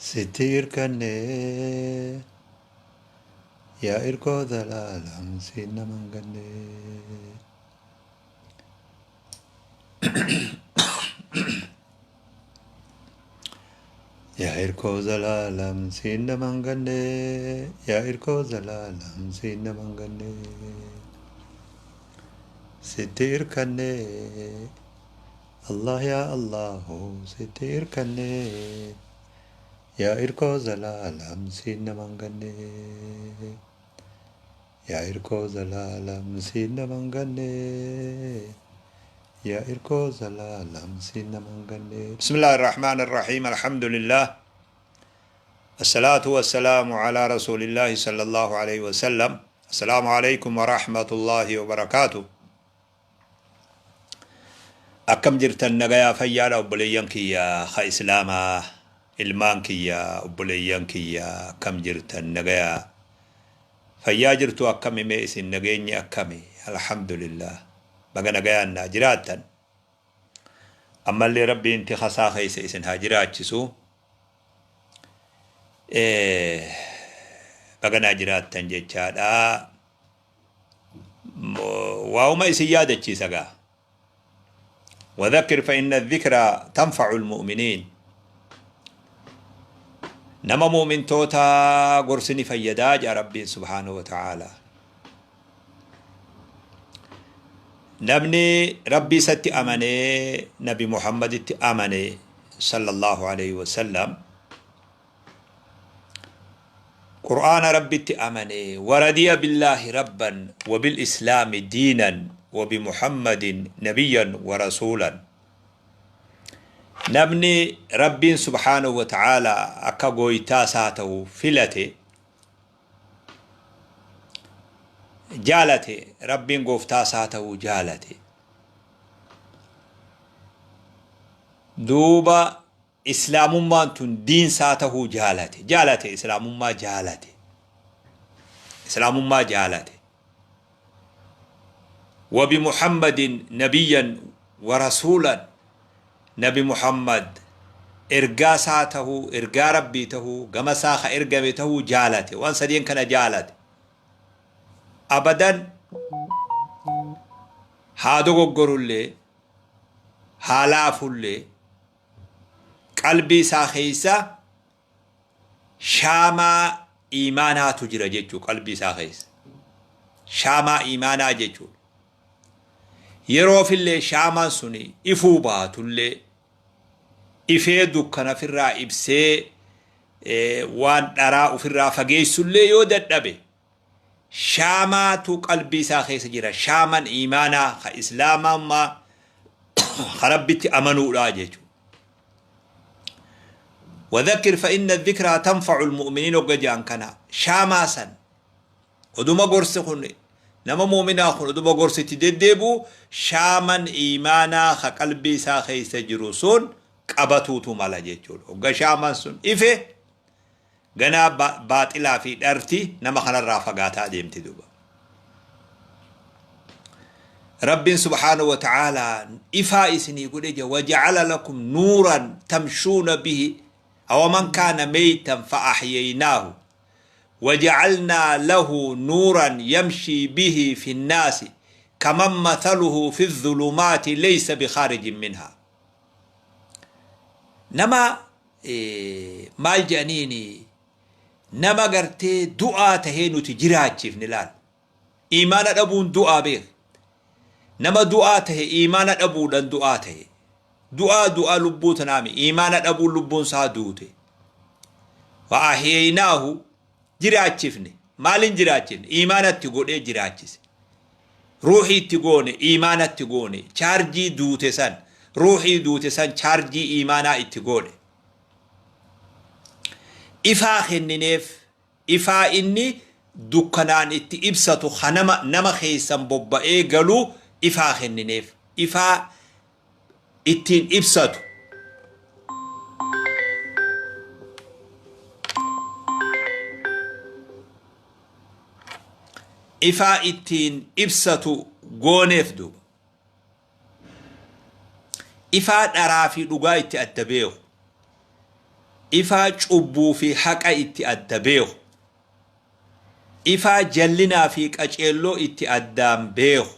Sitti irkanne yaa irkoo zalaalam siin naman ganne. Yaa irkoo zalaalam siin naman ganne yaa irkoo zalaalam siin naman ganne. Sitti irkanne Allah yaa Allahu sitti irkanne yaa irkoo zalaalam siin naman ganne. Yaa irkoo zalaalam siin naman ganne yaa irkoo zalaalam siin naman ganne. بسم الله الرحمن الرحيم الحمد لله الصلاة والسلام على رسول الله صلى الله عليه وسلم السلام عليكم ورحمة الله وبركاته. Akkam jirtan? Nagayaa, fayyaadha? Obboleeyyan kiyya ka islaamaa, ilmaan kiyya, obboleeyyan kiyya, akkam jirtan? Nagayaa, fayyaa jirtu? Akkami mee isin nageenyi akkami? Alhamdulillah, baga nagayaan naa jiraattan. Ammallee Rabbiin tikasaa keessa isin haa jiraachisu. Baga naa jiraattan jechaadha. Waa'uma isin yaadachiisa gaa. وذكر فإن الذكرى تنفع المؤمنين. Nama mu'mintoota gorsini fayyadaa jaa Rabbiin subhaanahu wa ta'ala. Namni Rabbii isatti amanee Nabi Muhammaditti amane sallallahu alayhi wasallam, Qur'aana Rabbitti amane, waradiya billaahi rabban wa bil islaami diinan wa bi Muhammadin nabiyyan wa rasuulan, namni Rabbiin subhaanahu wa ta'ala akka gooytaa isaa ta'u filate, jaalate, Rabbiin gooftaa isaa ta'uu jaalate, duuba islaamummaan tun diinsaa tahuu jaalate, jaalate, islaamummaa jaalate, islaamummaa jaalate, wa bimuhammadin nabiyyan wa rasuulan, Nabi Muhammad ergaa isaa tahuu, ergaa Rabbii tahuu, gama isaa ka ergame tahuu jaalate, waan sadeen kana jaalate, abadan haa dogoggorullee haa laafullee, qalbii isaa keessa shaamaa iimaanaatu jira jechuu. Qalbii isaa keessa shaamaa iimaanaa jechuudha. Yeroofillee shaamaan suni ifuu baatullee, ifee dukkana ofirraa ibsee waan dharaa ofirraa fageessullee yoo dadhabe, shaamaatu qalbii isaa keessa jira. Shaaman iimaanaa ka islaamummaa, ka Rabbitti amanuudha jechuudha. وذكر فإن الذكرى تنفع المؤمنين hogga jaan kana, shaamaa san oduma gorsi kun nama mu'minaa kun oduma gorsitti deddeebi'u, shaaman iimaanaa ka qalbii isaa keessa jiru sun qabatuutu mala jechuudha. Hogga shaaman sun ife, ganaa baaxilaa fi dharti nama kanarraa fagaataa deemti duuba. Rabbiin subhaanahu wa ta'aalaa ifaa isinii godhe jira. Waja'ala lakum nuuran tamshuuna bihi awaman kaana meeytan fa'ahyaynaahu waja'alnaa lahu nuuran yamshii bihi fi nnaasi kaman mathaluhu fi dhulumaati laysa bikhaarijin minhaa. Nama maal jedhaniini, nama gartee du'aa tahee nuti jiraachifne. Laal, iimaana dhabuun du'aa beek. Nama du'aa tahe, iimaana dhabuudhan du'aa tahe, du'aa du'aa lubbuu tanaami, iimaana dhabuun lubbuun isaa duute, wa ahyeynaahu, jiraachifne. Maalin jiraachifne? Iimaanatti godhee jiraachise. Ruuhii itti goone, iimaanatti goone, chaarjii duute san, ruuhii duute san chaarjii iimaanaa itti goone. Ifaa kennineef, ifaa inni dukkanaan itti ibsatu, ka nama keessan bobba'ee galu ifaa kennineef, ifaa ittiin ibsatu. Ifaa ittiin ibsatu gooneef duuba. Ifaa dharaa fi dhugaa itti adda beeku. Ifaa cubbuu fi haqa itti adda beeku. Ifaa jallinaa fi qaceelloo itti addaan beeku.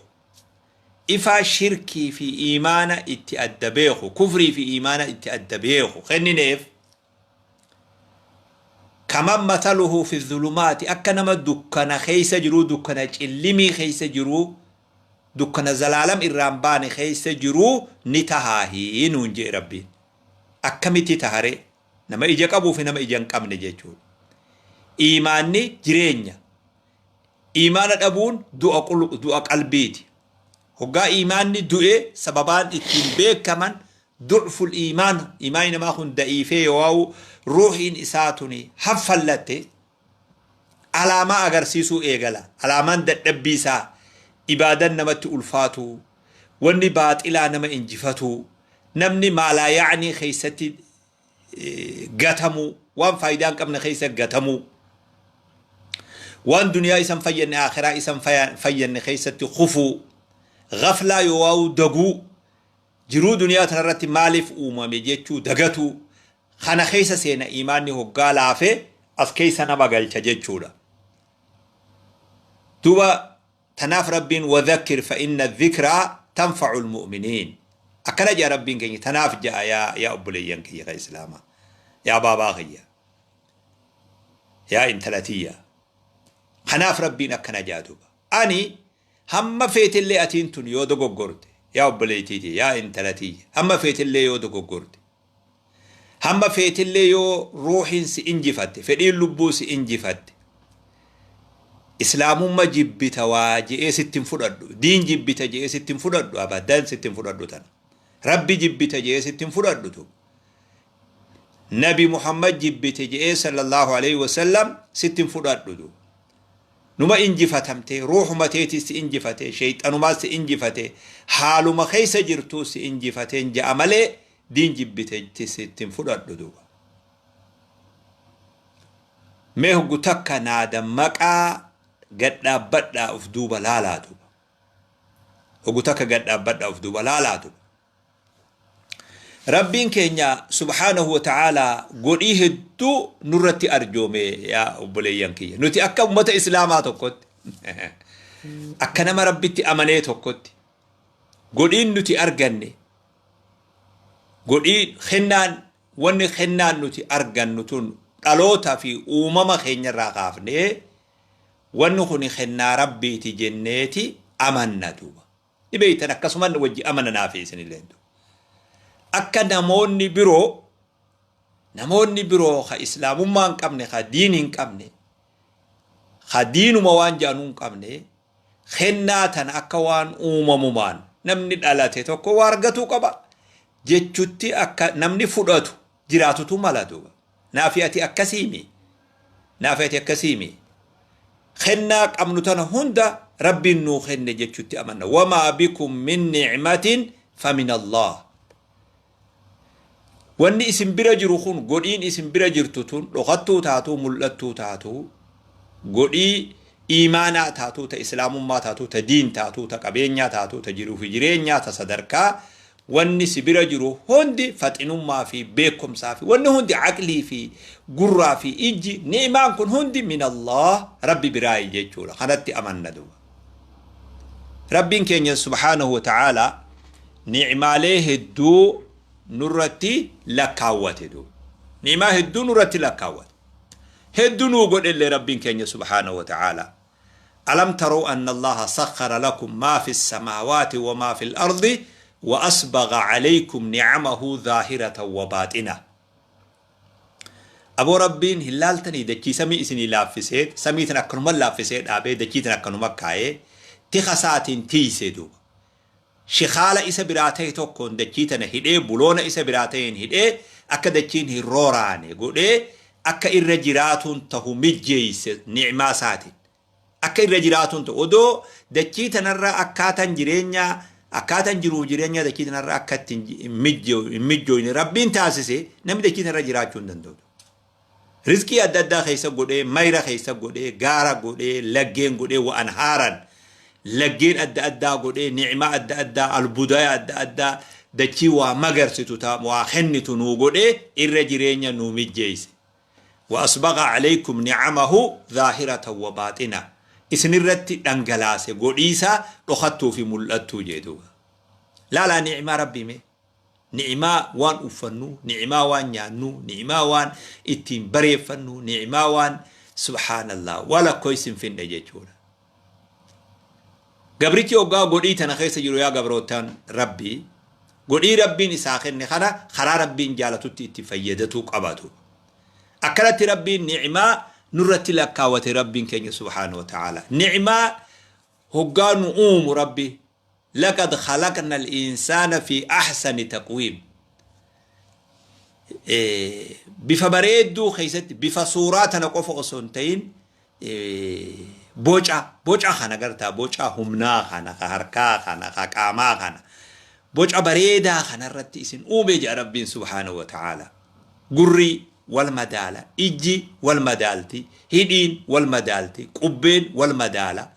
Ifaa shirkii fi iimaana itti adda beeku, kufrii fi iimaana itti adda beeku kennineef. Kaman mathaluhu fi dhulumaati, akka nama dukkana keessa jiruu, dukkana cillimii keessa jiruu, dukkana zalaalam irraa hin baane keessa jiruu ni tahaahii nuun je'e Rabbiin. Akkamitti taharee? Nama ija qabuu fi nama ija hin qabne jechuudha. Iimaanni jireenya. Iimaana dhabuun du'a du'a qalbiiti. Hoggaa iimaanni du'e sababaan ittiin beekaman du'ful iimaan, iimaanni namaa kun da'iifee yoo ruuhiin isaa tuni haffallatte alaamaa agarsiisuu eegala. Alaamaan dadhabbii isaa ibaadan namatti ulfaatu, wanni baaxilaa nama injifatu, namni maalaa ya'anii keessatti gatamuu, waan faayidaa hin qabne keessa gatamuu, waan duniyaa isan fayyanne akhiraa isan fayyanne keessatti kufuu, gaflaa yoo daguu, jiruu duniyaa tanarratti maaliif uumame jechuu dagatuu, kana keessa seena. Imaanni hoggaa laafe as keessa nama galcha jechuudha. Duuba tanaaf Rabbiin "وذكر فإن الذكرى تنفع المؤمنين" akkana jedha Rabbiin keenya. Tanaaf ja'a, yaa obboleeyyan kiyya ka Islaamaa, yaa baabaa kiyya, yaa intalatiyya, kanaaf Rabbiin akkana ja'a. Duuba ani hamma feetillee atiin tun yoo dogoggorte, yaa obboleeytiiti, yaa intalatiyya, hamma feetillee yoo dogoggorte, hamma feetillee yoo ruuhiin si injifatte, fedhiin lubbuu si injifatte, Islaamumma jibbita waa je'ee sitti hin fudhadhu, diin jibbita je'ee sitti hin fudhadhu, abadan sitti hin fudhadhu tana. Rabbi jibbita je'ee sitti hin fudhadhu tu. Nabi Muhammad jibbite je'ee صلى الله عليه وسلم sitti hin fudhadhu tu. Numa injifatamte, ruuhuma teetii si injifate, sheeyxanumaa si injifate, haaluma keessa jirtuu si injifateen ja'a malee diin jibbite sitti hin fudhadhu duuba. Mee hoggu takka naa dammaqaa, gad dhaabbadhaa, uf duuba laalaa duuba. Hoggu takka gad dhaabbadhaa, uf duuba laalaa duuba. Rabbiin keenya سبحانه وتعالى godhii hedduu nurratti arjoome, yaa obboleeyyan kiyya. Nuti akka ummata Islaamaa tokkotti, akka nama Rabbitti amanee tokkotti, godhiin nuti arganne, godhii kennaan, wanni kennaan nuti argannu tun dhaloota fi uumama keenyarraa kaafnee wanni kun kennaa Rabbiiti jenneeti amanna duuba. Ni beeytan, akkasuman wajji amananaa fi isinilleen. Akka namoonni biroo ka Islaamummaa hin qabne, ka diin hin qabne, ka diinuma waan jedhanuu hin qabne, kennaa tana akka waan uumamumaan namni dhalate tokko waa argatuu qaba jechutti akka namni fudhatu jiraatutu mala duuba. Naafi ati akkasiimi. Naafi ati akkasiimi. Kennaa qabnu tana hunda Rabbiin nuu kenne jechutti amanna. وما بكم من نعمة فمن الله. Wanni isin bira jiru kun, godhiin isin bira jirtu tun, dhokattuu taatuu mul'attuu taatuu, godhii iimaanaa taatuu, ta Islaamummaa taatuu, ta diin taatuu, ta qabeenyaa taatuu, ta jiruu fi jireenyaa, ta sadarkaa, wanni si bira jiru hundi, faxinummaa fi beekumsaa fi wanni hundi, aqlii fi gurraa fi ijji, ni'imaan kun hundi من الله, Rabbi biraayi jechuudha. Kanatti amanna duuba. Rabbiin keenya سبحانه وتعالى ni'imaalee hedduu nurratti lakkaawwate duuba. Ni'imaa hedduu nurratti lakkaawwate. Hedduu nuu godhellee Rabbiin keenya سبحانه وتعالى. ألم تروا أن الله سخر لكم ما في السماوات وما في الأرض وأسبغ عليكم نعمه ظاهرة وباطنة. Aboo, Rabbiin hin laaltanii dachii samii isinii laaffisee, samii tan akkanuma laaffisee dhaabee, dachii tan akkanuma kaayee tika isaatiin tiisee duuba. Shikaala isa biraa ta'e tokkoon dachii tana hidhee, buloona isa biraa ta'een hidhee, akka dachiin hin rooraane godhee, akka irra jiraatuun tahu mijjeeyse ni'maa isaatiin. Akka irra jiraatuun ta'u odoo dachii tanarra akkaataan jireenyaa, akkaataan jiruuf jireenyaa dachii tanarra akka itti hin mijjooyne Rabbiin taasise, namni dachii tanarra jiraachuu hin danda'u. Rizqii adda addaa keessa godhee, mayra keessa godhee, gaara godhee, laggeen godhee, وأنهارا laggeen adda addaa godhee, ni'maa adda addaa, albudaa adda addaa, dachii waa magarsitu ta waa kennitu nuu godhee irra jireenya nuu mijjeeyse. Wa asbagha alaykum ni'amahu zaahiratan wa baaxina. Isinirratti dhangalaase godhiisa dhokattuu fi mul'attuu jee duuba. Laalaa ni'imaa Rabbii mee. Ni'imaa waan uffannu, ni'imaa waan nyaannu, ni'imaa waan ittiin bareeffannu, ni'imaa waan subhaanallah waa lakkoofsi hin finne jechuudha. Gabrichi hoggaa godhii tana keessa jiru yaa gabroottan Rabbii, godhii Rabbiin isaa kenne kana karaa Rabbiin jaalatutti itti fayyadatuu qabatu. Akkanatti Rabbiin ni'imaa nurratti lakkaawate Rabbiin keenya subhaanahu wa ta'aala. Ni'imaa hoggaa nu uumu Rabbi laqad khalaqna al-insaana fi ahsani taqwiim. Bifa bareedduu keessatti bifa suuraa tana qofa osoo hin ta'in boca boca kana gartaa boca humnaa kana ka harkaa kana ka qaamaa kana boca bareedaa kana irratti isin uume jedha Rabbiin subhaanahu wa ta'aala. Gurri wal madaala, ijji wal madaalti, hidhiin wal madaalti, qubbeen wal madaala.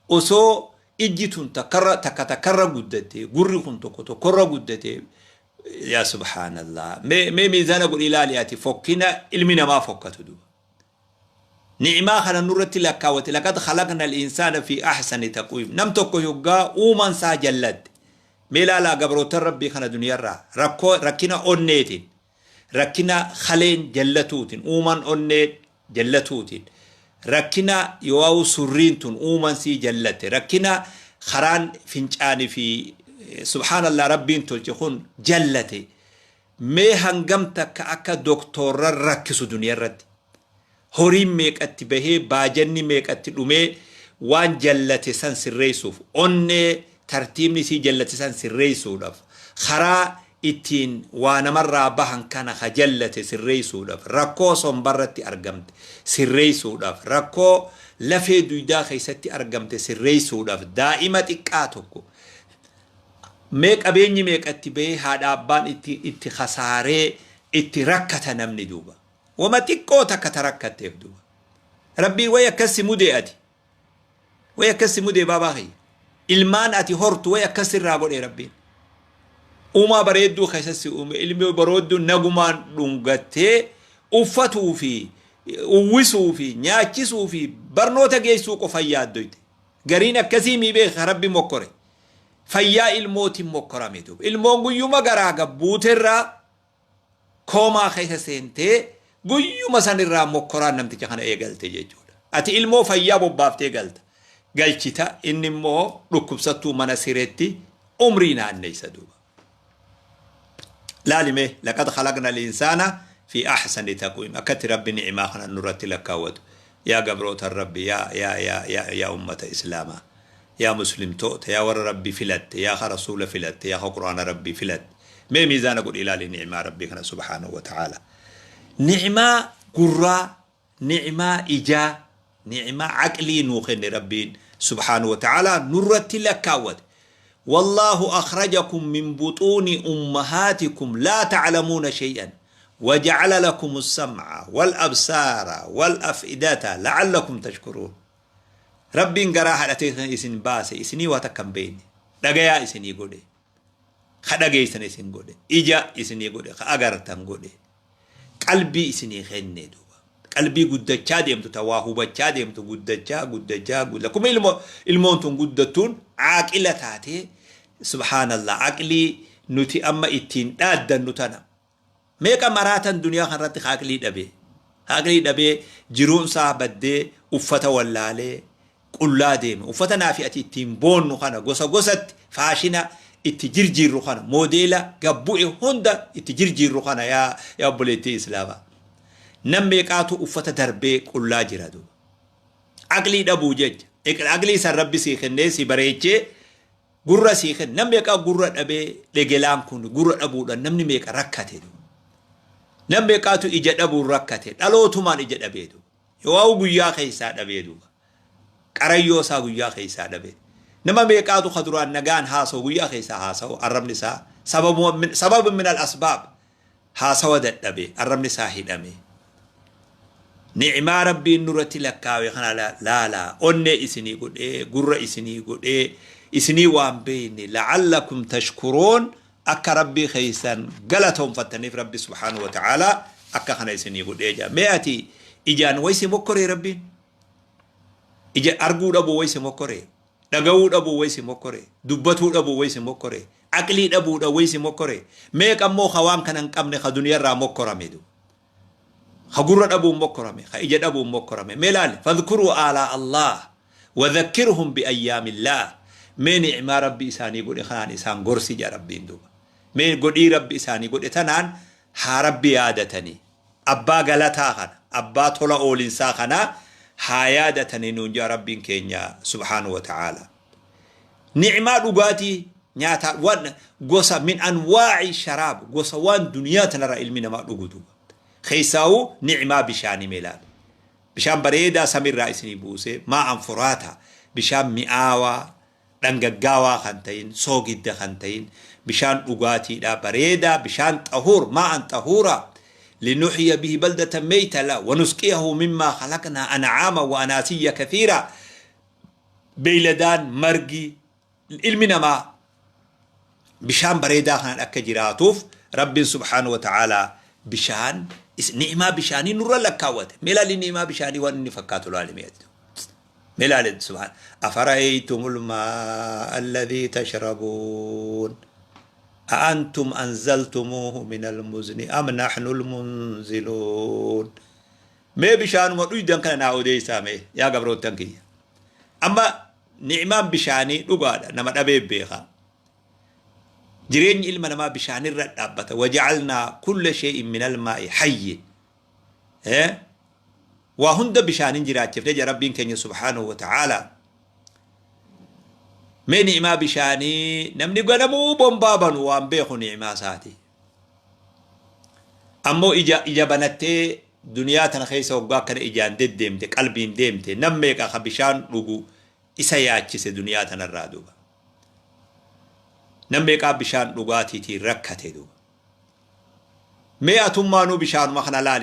Osoo ijji tun takkarra takka takkarra guddatte, gurri kun tokko tokkorra guddate, yaa subhaanallah. Mee mee miizaana godhi ilaali ati fokkina ilmi namaa fokkatu duba. Ni'imaa kana nurratti lakkaawwate laqad khalaqna al-insaana fi ahsani taqwiim. Nam tokko yoggaa uumaan isaa jallatte. Mee ilaalaa gabroottan Rabbii kana duniyarraa rakkoo rakkina onneetiin rakkina kaleen jallatuutiin uumaan onnee jallatuutiin rakkina yoo surriin tun uumaan sii jallatte rakkina karaan fincaanii fi subhaanallah Rabbiin tolche kun jallate. Mee hangam takka akka doktoorran rakkisu duniyarratti. Horiin meeqatti bahee baajanni meeqatti dhumee waan jallate san sirreessuuf onnee tartiibni isii jallate san sirreessuudhaaf karaa ittiin waa namarraa bahan kana ka jallate sirreessuudhaaf rakkoo sombarratti argamte sirreessuudhaaf rakkoo lafee duydaa keessatti argamte sirreessuudhaaf daa'ima xiqqaa tokko mee qabeenyi meeqatti bahee haadha abbaan itti itti kasaaree itti rakkata namni duuba. Wama xiqqoo takka ta rakkatteef duuba. Rabbiin way akkas si mudee ati. Way akkas si mudee baabaa kiyya. Ilmaan ati hortu way akkas sirraa godhee Rabbiin. Uumaa bareedduu keessa si uume ilmi bareedduu nagumaan dhungattee uffatuu fi uwwisuu fi nyaachisuu fi barnoota geessuu qofa yaaddoyte. Gariin akkasii mii beeka Rabbi mokkore. Fayyaa ilmootiin mokkorame duuba. Ilmoon guyyuma garaa gabbuuterraa koomaa keessa seentee guyyuma sanirraa mokkoraan namticha kana eegalte jechuudha. Ati ilmoo fayyaa bobbaaftee galta. Galchita inni immoo dhukkubsattuu mana sireetti umrii naanneessa duuba. Laali mee laqad khalaqna al-insaana fi ahsani taqwiim akkatti Rabbi ni'imaa kana nurratti lakkaawwatu. Yaa gabrootan Rabbi yaa yaa yaa yaa yaa ummata islaamaa yaa muslimtoota yaa warra Rabbi filatte yaa ka rasuula filatte yaa ka qur'aana Rabbi filatte mee miizaana godhi ilaali ni'imaa Rabbii kana subhaanahu wa ta'aala. Ni'imaa gurraa Ni'maa ijaa, ni'maa aqlii nuu kenne Rabbiin subhaanahu wa ta'aalaa nurratti lakkaawwate. Wallaahu akhrajakum min buxuuni ummahaatikum laa ta'lamuuna shay'an wa ja'ala lakumu sam'a wal absaara wal af'idata la'allakum tashkuruun. Rabbiin garaa haadha teessan isin baase isinii waa takka hin beekne dhagayaa isinii godhe ka dhageessan isin godhe ija isinii godhe ka agartan godhe. Qalbii isinii kenne duuba. Qalbii guddachaa deemtu ta waa hubachaa deemtu guddachaa guddachaa gudda akkuma ilmo ilmoon tun guddattuun caaqila taatee subhaanallah aqlii nuti amma ittiin dhaaddannu tana meeqa maraatan duniyaa kanarratti ka aqlii dhabee ka aqlii dhabee jiruun isaa baddee uffata wallaalee qullaa deeme. Uffata naa fi ati ittiin boonnu kana gosa gosatti faashina itti jirjiirru kana moodeela gad bu'e hunda itti jirjiirru kana yaa yaa obboleettii islaamaa. Nam meeqaatu uffata darbee qullaa jira duuba. Aqlii dhabuu jecha. Aqlii san rabbi sii kennee si bareechee gurra sii kenne. Nam meeqaa gurra dhabee dhegelaan kun gurra dhabuudhaan namni meeqa rakkate duuba. Nam meeqaatu ija dhabuun rakkate dhalootumaan ija dhabee duuba. Yoo'awu guyyaa keessaa dhabee duuba. Qarayyoo isaa guyyaa keessaa dhabe. Nama meeqaatu ka duraan nagaan haasawu guyyaa keessaa haasawu arrabni isaa sababa min al asbaab haasawa dadhabe arrabni isaa hidhame. Ni'maa Rabbiin nurratti lakkaawe kana laalaa onnee isinii godhee gurra isinii godhee isinii waan beeyne la'allakum tashkuruun. Akka Rabbii keessan galatoonfattaniif Rabbi subhaanahu wa ta'aalaa akka kana isinii godhee jira. Mee ati ijaan way si mokkoree Rabbiin? Ija arguu dhabuu way si mokkoree? Dhaga'uu dhabuu way si mokkoree? Dubbatuu dhabuu way si mokkoree? Aqlii dhabuudha way si mokkoree? Meeqa immoo ka waan kana hin qabne ka duniyarraa mokkorame du. Ka gurra dhabuun mokkorame, ka ija dhabuun mokkorame. Mee laali, fadhkuruu aalaa Allaah wa dhakkirhum bi ayyaamillaah. Mee ni'maa Rabbi isaanii godhe kanaan isaan gorsi jedha Rabbiin duuba. Mee godhii Rabbi isaanii godhe tanaan haa Rabbi yaadatanii. Abbaa galataa kana, abbaa tola oolinsaa kana haa yaadatanii nuun jedha Rabbiin keenya subhaanahu wa ta'aala. Ni'maa dhugaatii nyaataa waan gosa min anwaa'i sharaab gosa waan duniyaa tanarraa ilmi namaa dhugu duuba. Keessaa'uu ni'maa bishaanii mee ilaali. Bishaan bareedaa samiirraa isinii buusee maa'an furaata bishaan mi'aawaa dhangaggaawaa kan ta'in soogidda kan ta'in bishaan dhugaatiidha bareedaa bishaan xahuur maa'an xahuura linuhyiya bihi baldatan meyta la wanusqiyahu mimmaa khalaqnaa an'aama wa anaasiyya kathiira beeyladaan, margi, ilmi namaa bishaan bareedaa kanaan akka jiraatuuf Rabbiin subhaanahu wa ta'aalaa bishaan ni'imaa bishaanii nurra lakkaawwate. Mee ilaali ni'imaa bishaanii waan inni fakkaatu ilaali mee ati. Mee ilaali subhaan. Afara'aytumul maa'a alladhii tashrabuun. A'antum anzaltumuuhu minal muzni am nahnul munziluun. Mee bishaanuma dhuydan kana naa odeessaa mee yaa gabroottan kiyya. Amma ni'maan bishaanii dhugaadha nama dhabee beeka. Jireenyi ilma namaa bishaanirra dhaabbata. Waja'alnaa kulla shay'in minal maa'i hayyin. Waa hunda bishaanin jiraachifne jedha Rabbiin keenya subhaanahu wa ta'aala. Mee ni'maa bishaanii namni ganamuu bombaa banu waan beeku ni'maa isaati. Ammoo ija ija banattee duniyaa tana keessa hoggaa akkana ijaan deddeemte qalbiin deemte nam meeqa ka bishaan dhugu isa yaachise duniyaa tanarraa duuba. Nam meeqaa bishaan dhugaatiitiin rakkate duuba. Mee atummaanuu bishaanuma kana laali.